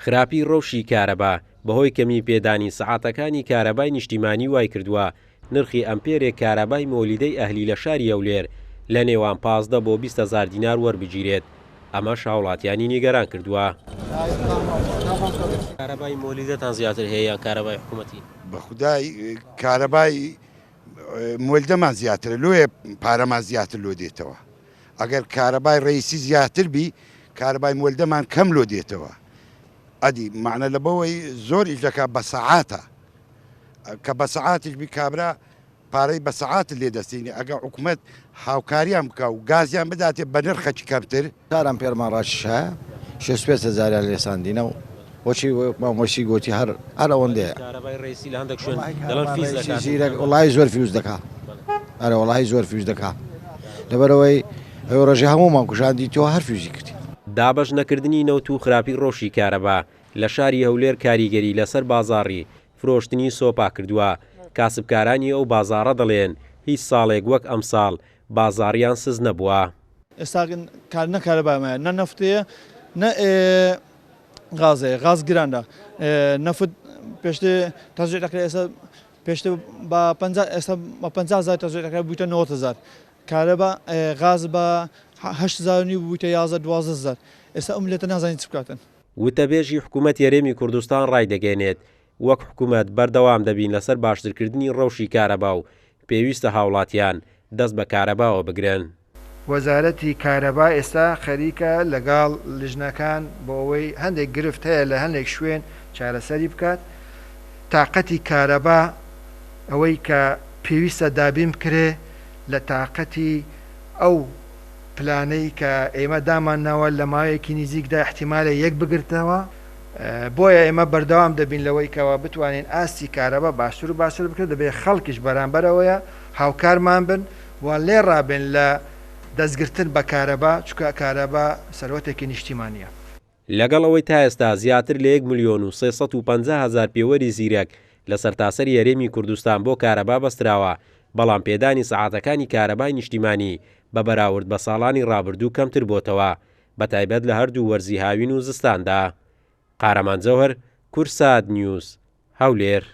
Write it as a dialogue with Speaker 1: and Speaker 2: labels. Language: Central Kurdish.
Speaker 1: خراپی ڕەوشی کارەبا بەهۆی کەمی پێدانی سەعاتەکانی کارەبای نیشتیمانی وایکردووە نرخی ئەمپێرێک کارەبای مۆلیدەی ئەهلی لە شاری هەولێر لە نێوان 15 بۆ 20 هەزار دینار وەربگیرێت، ئەمەش هاوڵاتیانی نیگەران کردووە. کارەبای مۆلیدەتان زیاتر هەیە یان کارەبای حکومەتی؟
Speaker 2: بەخودای کارەبای مۆلدەمان زیاترە لۆیە پارەمان زیاتر لۆ دێتەوە ئەگەر کارەبای ڕئیسی زیاتر بی کارەبای مۆلدەمان کەم لۆ دێتەوە ئەدی معنە لە بەوەی زۆر ئیش دەکا بە سەعاتە کە بە سەعاتیش بی کابرا پارەی بە سەعات لێ دەستینی ئەگە حکومەت هاوکاریان بکا و گازیان بداتێ بە نرخەکی کەمتر.
Speaker 3: چاران پێرمان ڕاکیشایە شێست پێنج هەزاریان لێ ساندینە و وەچی مامۆسی گۆتی هەر هەر ئەوەندەیە.
Speaker 1: کارەبای ڕەیسی لە هەندێک شوێن دەڵێن فیز دەکات.
Speaker 3: زیرەک وەڵاهی زۆر فیوز دەکا ئەرێ وەڵاهی زۆر فیوز دەکا لەبەرئەوەی ئەو ڕۆژی هەموومان کوژاندی تۆ هەر فیوزی کردی.
Speaker 1: دابەش نەکردنی نەوت و خراپی ڕەوشی کارەبا لە شاری هەولێر کاریگەری لەسەر بازاڕی فرۆشتنی سۆپا کردووە، کاسبکارانی ئەو بازاڕە دەڵێن، هیچ ساڵێک وەک ئەمساڵ بازاڕیان سست نەبووە.
Speaker 4: ئێستا نە کارەبا مایە نە نەفت هەیە نە غاز هەیە غاز گرانە نەفت پێشتر تەزویر دەکرێت ئێستا پێشتر بە 50 ئێستا بە 50 هەزار تەزویر دەکرێت بوویتە 90 هەزار کارەبا غاز بە 8 هەزار و نیو بوویتە 11 12 هەزار ئێستا ئەو میللەتە نازانین چ بکاتن.
Speaker 1: وتەبێژی حکومەتی هەرێمی کوردستان ڕایدەگەیەنێت، وەک حکومەت بەردەوام دەبین لەسەر باشترکردنی ڕەوشی کارەبا و پێویستە هاوڵاتیان دەست بە کارەباوە بگرن.
Speaker 5: وەزارەتی کارەبا ئێستا خەریکە لەگەڵ لیژنەکان بۆ ئەوەی هەندێک گرفت هەیە لە هەندێک شوێن چارەسەری بکات، تاقەتی کارەبا ئەوەی کە پێویستە دابین بکرێ لە تاقەتی ئەو پلانەی کە ئێمە دامانناوە لە ماوەیەکی نزیکدا ئیحتیمالە یەک بگرتەوە، بۆیە ئێمە بەردەوام دەبین لەوەی کەوا بتوانین ئاستی کارەبا باشتر و باشتر بکرێت، دەبێت خەڵکیش بەرامبەرەوەیە هاوکارمان بن و لێ ڕابێن لە دەستگرتن بە کارەبا، چونکە کارەبا سەروەتێکی نیشتیمانییە.
Speaker 1: لەگەڵ ئەوەی تا ئێستا زیاتر لە یەک ملیۆن و 350 هەزار پێوەری زیرەک لە سەرتاسەری هەرێمی کوردستان بۆ کارەبا بەستراوە، بەڵام پێدانی سەعاتەکانی کارەبای نیشتیمانی بە بەراورد بە ساڵانی ڕابردوو کەمتر بۆتەوە، بەتایبەت لە هەردوو وەرزی هاوین و زستاندا. قارەمان جەوهەر، کوردسات نیوز، هەولێر.